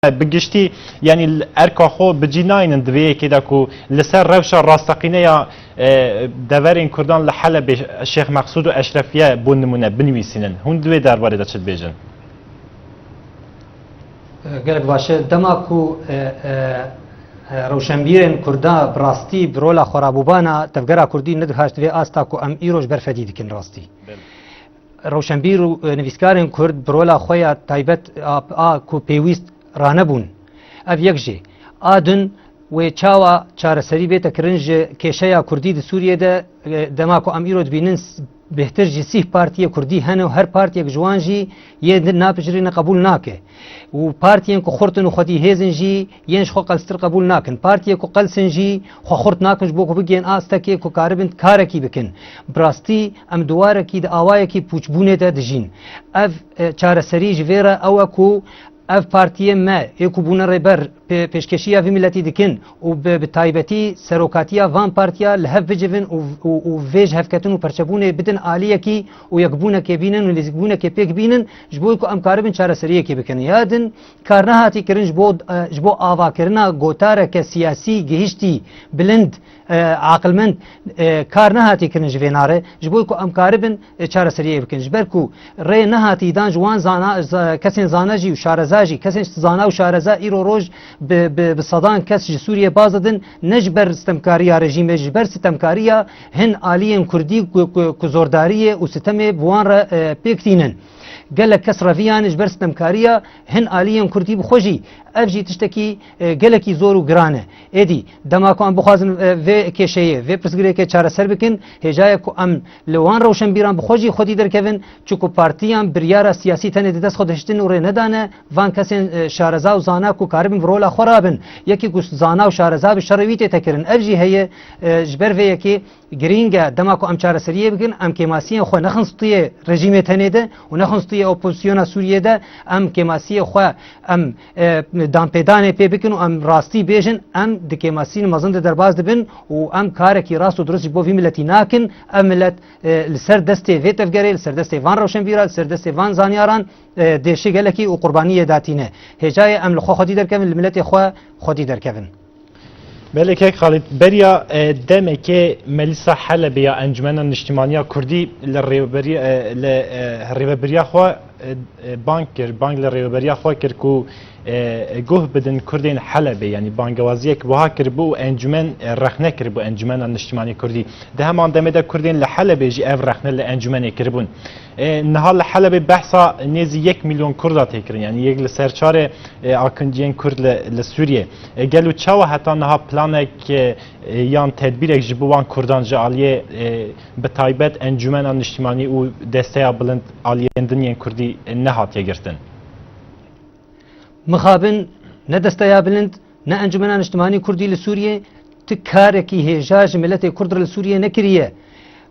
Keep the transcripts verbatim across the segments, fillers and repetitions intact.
Bi giştî, yanî li erka xwe bi cî nayînin di vê yekê de ku li ser rewşa rasteqîne ya, e, deverên Kurdan li Helebê, Şêx Meqsûd û Eşrefiye bo nimûne binivîsînin. Hûn di wê derbarê de çi dibêjin? Gelek baş e. Dema ku, e, e, e, rewşenbîrên Kurda bi rastî bi rola xwe rabûbana tevgera Kurdî nedihaşt vê asta ku em îro ji ber fedî dikin rastî. Belê. Rewşenbîr û, e, nivîskarên Kurd bi rola xwe ya taybet a, a ku pêwîst ranebûn. Ev yek jê. A din wê çawa çareserî bête kirin ji kêşeya Kurdî di Sûriyê de, e, dema ku em îro dibînin s-, bêhtir ji sîh partiyê Kurdî hene û her partiyek ji wan jî yê din napijirîne qebûl nake. Û partiyên ku xurt in û xwedî hêz in jî yên ji xwe qelstir qebûl nakin. Partiyê ku qels in jî xwe xurt nakin ji bo ku bigihên astekê ku karibin karekî bikin. Bi rastî em di warekî, di awayekî pûçbûnê de dijîn. Ev, e, çareserî ji vê re ew e ku ev partiyên me ê ku bûne rêber pê-, pêşkêşiya vî miletî dikin û bi, bi taybetî serokatiya van partiya li hev bicivin û, û, û vê ji hevketin û perçebûnê bidin aliyekî û yekbûnekê bînin û nêzîkbûnekê pêk bînin, ji bo ku em karibin çareseriyekê bikin. Ya din kar nehatî kirin ji bo, e, ji bo avakirina gotareke siyasî gihiştî, bilind, e, aqilmend, e, kar nehatî kirin ji vê nare, ji bo ku em karibin, e, çareseriyê bikin. Ji ber ku rê nehatî dan ji wan zana-, za-, kesên zana jî û şareza jî, kesên zana û şareza îro roj bi, bi, bi sedan kes ji Sûriyê baz didin, ne ji ber sitemkariya rejîmê, ji ber sitemkariya hin aliyên Kurdî ku, ku, ku zordariyê û sitemê bi wan re, e, pêk tînin. Gelek kes reviyan ji ber sitemkariya hin aliyên Kurdî bi xwe jî. Ev jî tiştekî, e, gelekî zor û giran e. Êdî, dema ku em bixwazin, e, vê kêşeyê, vê pirsgirêkê çareser bikin, hêja ye ku em li wan rewşenbîran bi xwe jî xwedî derkevin, çunku partiyan biryara siyasî tenê di dest xwe de hiştin û rê nedane van kesên, e, şareza û zana ku karibin bi rola xwe rabin. Yekî ku zana û şareza bi şerê wî tête kirin. Ev jî heye, e, ji ber vê yekê Girîng e, dema ku em çareseriyê bikin, em kêmasiyên xwe nexin stûyê rejîmê tenê de û nexin stûyê opozisyona Sûriyê de, em kêmasiyê xwe, em, e, danpêdanê pê bikin û em rastî bêjin, em di kêmasiyên mezin de derbas dibin û em karekî rast û dirust ji bo vî miletî nakin. Ev milet, e, li ser destê vê tevgerê, li ser destê van rewşenbîra, li ser destê van zanyaran, e, dêşê gelekî û qurbaniyê datîne. Hêja ye em li xwe xwedî derkevin, li miletê xwe xwedî derkevin. Belê kek Xalîd, beriya, e, demekê Melîsa Helebê ya Encumena Niştimaniya Kurdî li rêveberiya, e, li, e, rêveberiya xwe, e, e, bang kir, bang li rêveberiya xwe kir ku, e, guh bidin Kurdên Helebê, yanî bangewaziyek wiha kiribû û encûmen, e, rexne kiribû Encumena Niştimanî Kurdî. Di heman demê de Kurdên li Helebê jî ev rexne li encûmenê kiribûn. E, niha li Helebê behsa nêzî yek milyon Kurda tê kirin, yanî yek li ser çarê, e, akinciyên Kurd li, li Sûriyê. E, gelo çawa heta niha planek, e, e, yan tedbîrek ji bo wan Kurdan ji aliyê, e, bi taybet Encûmena Niştimanî û Desteya Bilind aliyên din yên Kurdî, e, nehatiye girtin? Mixabin ne Desteya Bilind, ne Encûmena Niştimanî Kurdî li Sûriyê ti karekî hêja ji miletê Kurd re li Sûriyê nekiriye.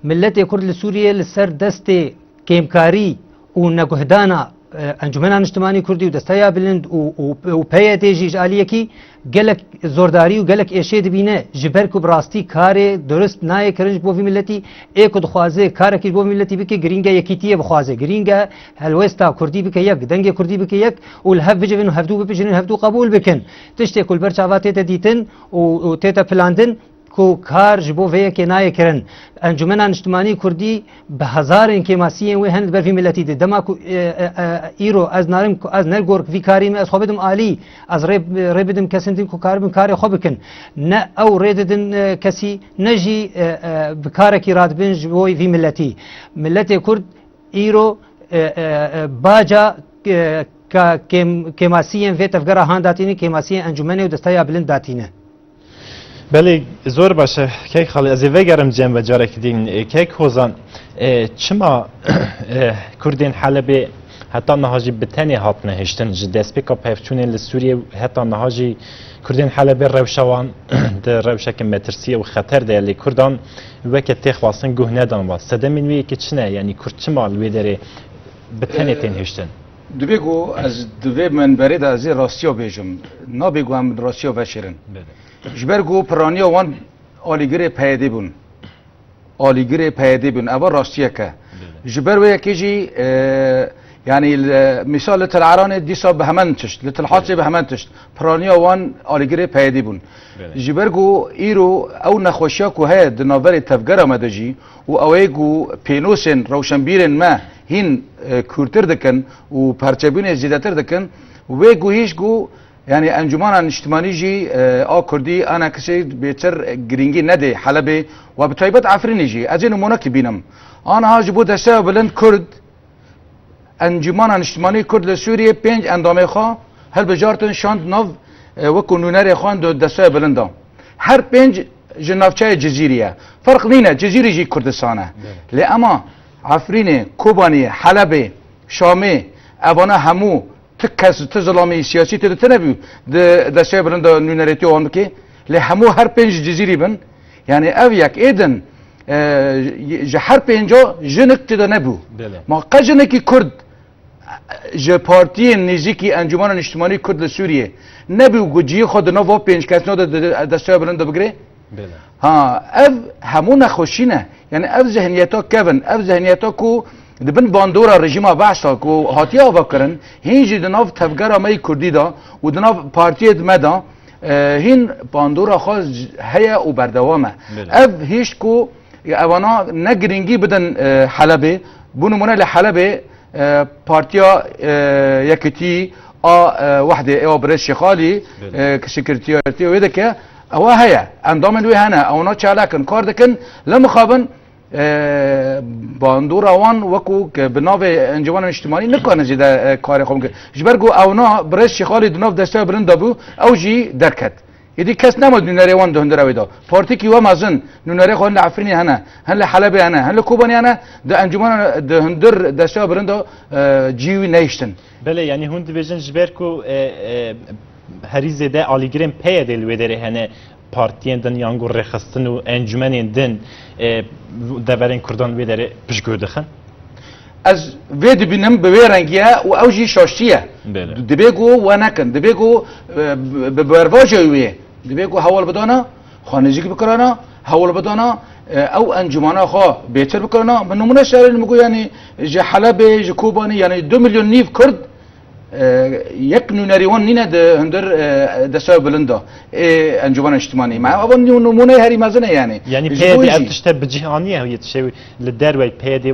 Miletê Kurd li Sûriyê li ser destê kêmkarî û neguhdana, e, Encûmena Niştimanî Kurdî û Desteya Bilind û, û, û P Y D jî ji aliyekî gelek zordarî û gelek êşê dibîne, ji ber ku bi rastî karê durist nayê kirin ji bo vî miletî. Ê ku dixwaze karekî ji bo vî miletî bike, girîng e yekîtiyê bixwaze, girîng e helwesta Kurdî bike yek, dengê Kurdî bike yek û li hev bicivin û hevdû bipijinin, hevdû qebûl bikin. Tiştê ku li ber çava tête dîtin û, û tête pilandin, ku kar ji bo vê yekê nayê kirin. Encûmena Niştimanî Kurdî bi hezarên kêmasiyên wê hene li ber vî miletî de. Dema ku, e, e, e, îro ez narim ku ez ne gork vî karî me, ez xwe bidim alî, ez rê, rê bidim kesên din ku karibin karê xwe bikin. Ne ew rê didin, e, kesî, ne jî, e, e, bi karekî radibin ji bo vî miletî. Miletê Kurd îro, e, e, e, baca, e, ka kêm-, kêmasiyên vê tevgera han datîne, kêmasiyên Encûmenê û Desteya Bilind datîne. Belê, zor baş e. Kek Xalî, ez ê vegerim cem ve carek din. E, Kek Hozan, e, çima, e, Kurdên Helebê heta niha jî bi tenê hatine hiştin? Ji destpêka pevçûnê li Sûriyê heta niha jî Kurdên Helebê rewşa wan di rewşeke metirsiyê û xeter de ye. Lê Kurdan weke tê xwestin guh nedan wan. Sedemên wê yekê çi ne? Yanî Kurd çima li wê derê bi tenê tên hiştin? Divê ku ez di vê menberê de ez ê rastiya bêjim. Nabê ku em rastiya veşêrin. Belê. Ji ber ku piraniya wan alîgirê P Y D bûn. Alîgirê P Y D bûn. Eva rastiyek e. Belê. Ji ber wê yekê jî, e, Yanî li, mîsal li Til Eranê dîsa bi hemen tişt, li Til Haçê bi hemen tişt. Piraniya wan alîgirê P Y D bûn. Belê. Ji ber ku îro ew nexweşiya ku heye di navberê tevgera me de jî û ew ê ku pênûsên rewşenbîrên me hîn, e, kûrtir dikin û perçebûnê zêdetir dikin, wê ku hîş ku, yanî Encûmena Niştimanî jî, e, a Kurdî, anekisê bêtir girîngî nedê Helebê we bi taybet Efrînê jî. Ez ê nimûnekî bînim. Aniha ji bo Desteya Bilind Kurd, Encûmena Niştimanî Kurd li Sûriyê pênc endamê xwe hilbijartin, şand nav, e, wekû nûnerê xwe di Desteya Bilind de. Her pênc ji navçeyê Cizîrî ye. Ferq nîne, Cizîrî jî Kurdistan e. Belê. Lê ema Efrînê, Kobanî, Helebê, Şamê, evana hemû ti kes, ti zilamî siyasî tê de tune bû di Desteya Bilind de nûnerêtiya wan bike. Lê hemû her pênc ji Cizîrî bin. Yanî ev yek ê din, e, ji her pênca jinik tê de nebû. Belê. Ma qe jinekî Kurd ji partiyên nêzîkî Encûmena Niştimanî Kurd li Sûriyê nebû ku cihê xwe di nav va pênc kesna de di Desteya Bilind de bigire? Belê. Ha, ev hemû nexweşî ne. Yanî ev zihniyeta kevin, ev zihniyeta ku di bin bandora rejîma Be'sa ku hatiye avakirin, hîn jî di nav tevgera me yê Kurdî de û di nav partiyê di me de, e, hîn bandora xwe j-, heye û berdewam e. Belê. Ev hişt ku evana ne girîngî bidin, e, Helebê. Bo nimûne li Helebê, e, Partiya, e, Yekîtî a, e, Wehdê, ê a Birêz Şêxalî, Belê. e, ki sekreteriyetê wê dike, ewa heye. Endamên wê hene, ewna çalak in, kar dikin. Li mixabin, e, bandora wan wekû ki bi navê Encûmena Niştimanî nikane zêde, e, karê xwe bikin. Ji ber ku ewna Birêz Şêxalî di nav Desteya Bilind de bû, ew jî derket. Êdî kes nema nûnerê wan di hundirê wê de. Partîkî we mezin, nûnerê xwe hin li Efrînê hene, hin li Helebê hene, hin li Kobanê hene, di encûmena, di hundir Desteya Bilind de, e, cihê wî nehiştin. Belê, yanî hûn dibêjin ji ber ku, e, e, herî zêde alîgirên P Y D li wê derê hene, partiyên din yan ku rêxistin û encûmenên din, e, deverên Kurdan li wê derê piştguh dixin? Ez vê dibînim bi wê rengî ye û ew jî şaştî ye. Belê. Dibê ku we nekin. Dibê ku, e, bi, bi bervaja wê. Dibê ku hewl bidana, xwe nêzîk bikirana, hewl bidana, e, ew encûmana xwe bêtir bikirana. Min nimûne serê min got, yanî ji Helebê, ji Kobanê, yanî du milyon nîv Kurd, e, yek nûnerî wan nîne di hundir, e, Desteya Bilind de. Ê Encûmena Niştimanî. Me evan nî nimûneyê herî mezin e yanî. Yanî Ji bo P Y D ev jî tişte bi cih aniye, yê tiştê li derwey P Y D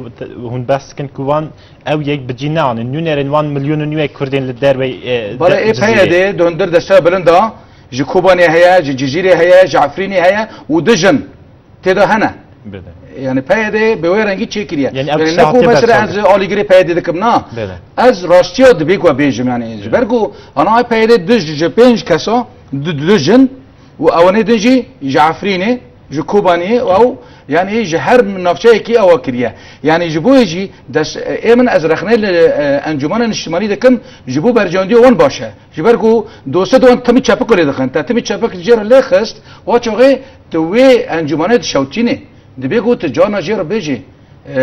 hûn behs dikin ku wan ew yek bi cih neanin. Nûnerên wan milyon û nîwek Kurdên li derwey, e, Bale de-, ê Cizîrê. P Y D di hundir Desteya Bilind de ji Kobanê heye, ji Cizîrê heye, ji Efrînê heye û du jin tê de hene. Belê. Yanî P Y D bi wê rengî çêkiriye. Yanî ev Yanî tişta ne ku hatiye mesela ez berçavkirin. Alîgirê P Y D dikim, na. Belê. Ez rastiya dibê ku bêjim, yanî ji Belê. ber ku ana P Y D du ji pênc kesa, du, du jin û ewanê din jî ji Efrînê, ji Kobaniyê û ew, yanî ji her navçeyekî ewa kiriye. Yanî ji bo yê jî des-, ê min ez rexnê li, e, Encûmena Niştimanî dikim, ji bo berjewendiya wan baş e. Ji ber ku dosyê wan timî çepik lê dixin. Te timî çepik jê re lê xist, wa çaxê tu wê encûmanê dişewtînê. Dibê ku tu carna jê re bêjî, e,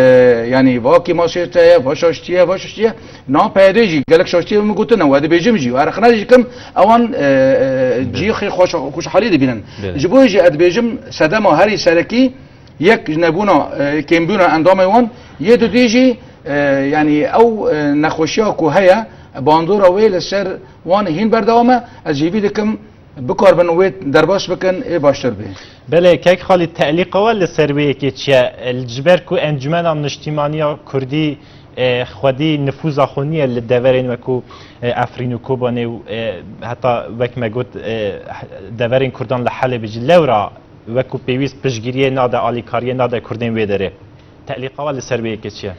yanî va kêmasiyê te ye, va şaştî ye, va şaştî ye. Na P Y D jî gelek şaştî ye min gotine, we dibêjim jî, we rexne jî kim, ewan, e, e, Belê. cihê xweş-, xweşhalî dibînin. Belê. Ji bo jî ez dibêjim sedema herî serekî yek nebûna, e, kêmbûna endamê wan, yê dudî jî, e, yanî ew, e, nexweşiya ku heye, bandora wê li ser wan hîn berdewam e, ez hêvî dikim bikaribin wê derbas bikin, ê baştir bê. Belê, kek Xalîd, te'lîqa we li ser wê yekê çi ye? Ji ber ku Encûmena Niştîmaniya Kurdî, e, xwedî nifûza xwe niye li deverên wekû, e, Efrîn û Kobanê û, e, heta wek me got, e, deverên Kurdan li Helebê jî lewra wekû pêwîst piştgiriyê nade, alîkariyê nade Kurdên wê derê. Te'lîqa we li ser wê yekê çi ye?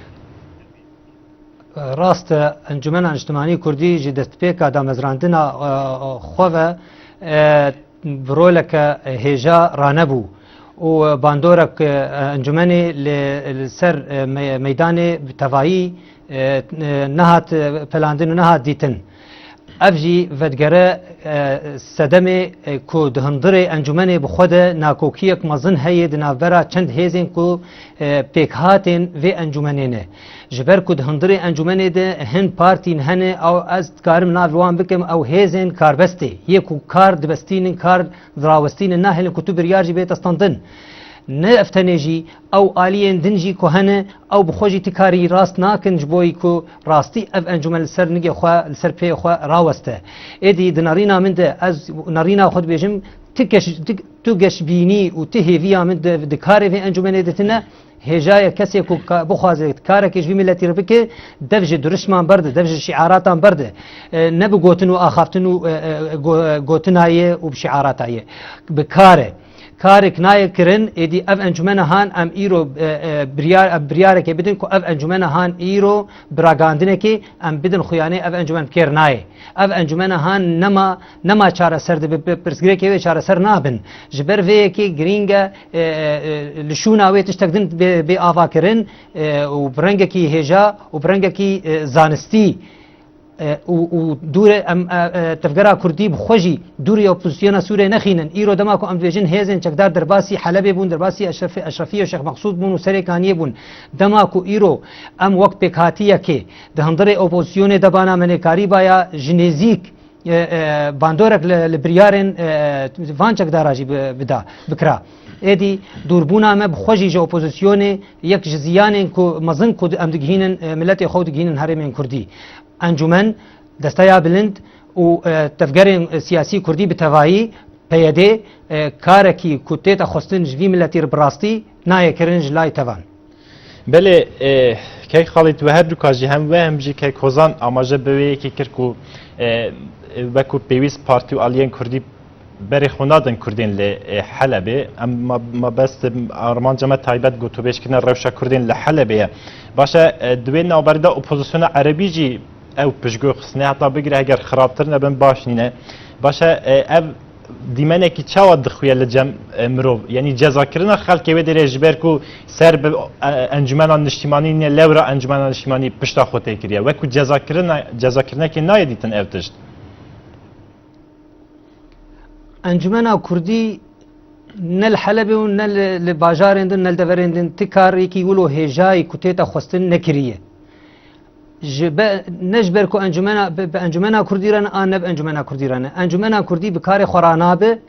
Rast e, Encûmena Niştimanî Kurdî ji destpêka damezrandina, e, xwe ve, e, bi roleke hêja ranebû û bandorek, e, encûmenê li, li ser, e, me-, meydanê bi tevayî, e, e, nehat, e, pelandin û nehat dîtin. Ev jî vedigere, e, sedemê, e, ku di hundirê encûmenê bi xwe de nakokiyek mezin heye di navbera çend hêzên ku, e, pêkhatên vê encûmenê ne. Ji ber ku di hundirê encûmenê de hin partîn hene, ew ez dikarim navê wan bikim, ew hêzên karbestê yê ku kar dibestînin, kar dirawestînin, nahêlin ku tu biryar jî bête standin. Ne ev tenê jî, ew aliyên din jî ku hene, ew bi xwe jî ti karî rast nakin ji bo ku rastî ev encûmen li ser nigê xwe, li ser pê xwe raweste. Êdî di nerîna min de ez nerîna xwe dibêjim, ti keş-, ti, tu geşbînî û ti hêviya min di, di karê vê encûmenê de tine, hêja ye kesê ku ka-, bixwaze karekê ji vî miletî re bike, dev ji dirişman berde, dev ji şiaratan berde. E, ne bi gotin û axaftin û, e, e, go-, gotina ye û bi şiarata ye. Bi kar e. Karek nayê kirin, êdî ev encûmena han em îro, e, e, biryar, em biryarekê bidin ku ev encûmena han îro bi ragandinekê em bidin xuyanê ev encûmen bi kêr nayê. Ev encûmena han nema, nema çareser dibe, bi pirsgirêkê wê çareser nabin. Ji ber vê yekê girîng e, e, e, e, li şûna wê tiştek din bê, bê ava kirin, e, û bi rengekî hêja û bi rengekî, e, zanistî, e, û, û dûrê em, e, e, tevgera Kurdî bi xwe jî dûrê opozîsyona Sûriyê nexînin. Îro dema ku em dibêjin hêzên çekdar derbasî Helebê bûn, derbasî Eşrefî, Eşrefî û Şêx Mexsûd bûn û serê Kaniyê bûn. Dema ku îro em wek pêkhatiyekê di hundirê opozîsyonê de bana me nêkarî baya ji nêzîk, e, e, bandorek li, li biryarên, e, van çekdara jî bi, bida, bikira. Êdî dûrbûna me bi xwe jî ji opozîsyonê yek ji ziyanên ku mezin ku em digihînin, e, miletê xwe û digihînin herêmên Kurdî. Encûmen, Desteya Bilind û, e, tevgerên siyasî Kurdî bi tevayî, P Y D, e, karekî ku tête xwestin ji vî miletî re bi rastî nayê kirin ji lay tevan. Belê, e, kek Xalîd we her duka jî hem we hem jî kek Hozan amaje bi wê yekê kir ku, e, e, wekû pêwîst partî û aliyên Kurdî berê xwe nadin Kurdên li, e, Helebê. Em ma-, mabest armanca me taybet gotûbêjkirina rewşa Kurdên li Helebê ye. Baş e, e, di wê navberê de opozisyona erebî jî ew piştgû xistine, heta bigire heger xirabtir nebin baş nîne. Baş e, e, ev dîmenekî çawa dixuye li cem, e, mirov? Yanî cezakirina xelkê wê derê ji ber ku ser bi, e, encûmena niştîmanî ne lewra encûmena niştîmanî pişta xwe tê kiriye. Wekû cezakirina, cezakirinek nayê dîtin ev tişt. Encûmena Kurdî ne li Helebê û ne li, li bajarên din, ne li deverên din ti karekî wilo hêjayî ku tête xwestin nekiriye. Ji be-, ne ji ber ku encûmena, bi, bi encûmena Kurdî re ne, an ne bi encûmena Kurdî re ne. Encûmena Kurdî bi karê xwe ranabe,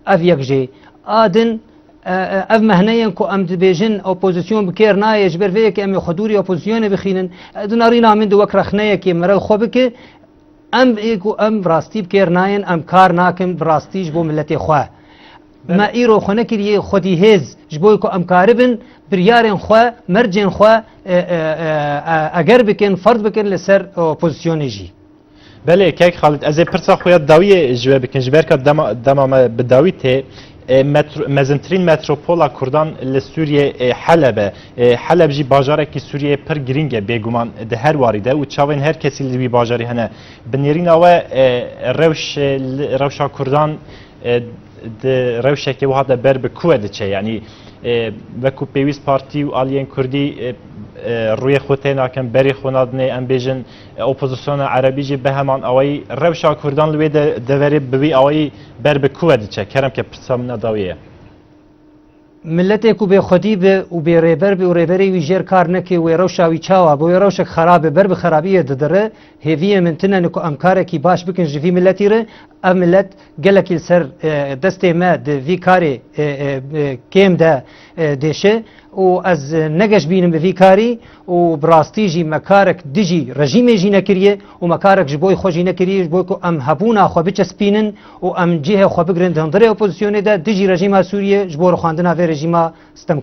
ev yek jê. A din, e, e, ev mehneyên ku em dibêjin opozîsyon bi kêr nayê, ji ber vê yekê em ê xwe dûrî opozîsyonê bixînin. E, di nerîna min de wek rexneyekê mere li xwe bike, em ê ku em rastî bi kêr nayên, em kar nakin bi rastî ji bo miletê xwe. Me îro xwe nekiriye xwedî hêz, ji bo ku em karibin biryarên xwe, mercên xwe, e, e, e, e, eger bikin, ferz bikin li ser opozisyonê jî. Belê, kek Xalid, ez ê pirsa xwe ya dawiyê ji we bikim. Ji ber ka dema, dema me bi dawî tê, e, metro-, mezintirîn metropola Kurdan li Sûriyê, e, Heleb e. E, Heleb jî bajarekî Sûriyeyê pir girîng e, bêguman di her warî de û çavên her kesî li wî bajarî hene. Bi nêrîna we, e, rewş, e, li, rewşa Kurdan, e, di rewşeke wiha de ber bi ku we diçe? Yanî, e, wekû pêwîst partî û aliyên Kurdî, e, e, rûyê xwe tê nakin, berê xwe nadinê, em bêjin, e, opozisyona erebî jî bi heman awayî. Rewşa Kurdan li wê de, deverê bi wî awayî ber bi ku we diçe? Kerem ke pirsa min a dawiyê ye. Miletê ku bê xwedî be û bê rêber be û rêberê wî jêr kar neke, wê rewşa wî çawa be? Wê rewşek xerab e, ber bi xerabiyê didire. Hêviyê min tine ne ku em karekî baş bikin ji vî miletî re. Ev milet gelekî li ser, e, destê me di vî karê, e, e, e, kêm de, e, dêşe û ez, e, ne geşbîn im bi vî karî û bi rastî jî me karek dijî rejîmê jî nekiriye û me karek ji bo xwe jî nekiriye, ji bo ku em hebûna xwe biçespînin û em cihê xwe bigrin di hundirê opozisyonê de dijî rejîma Sûriyê ji bo rixwandina vê rejîma stem.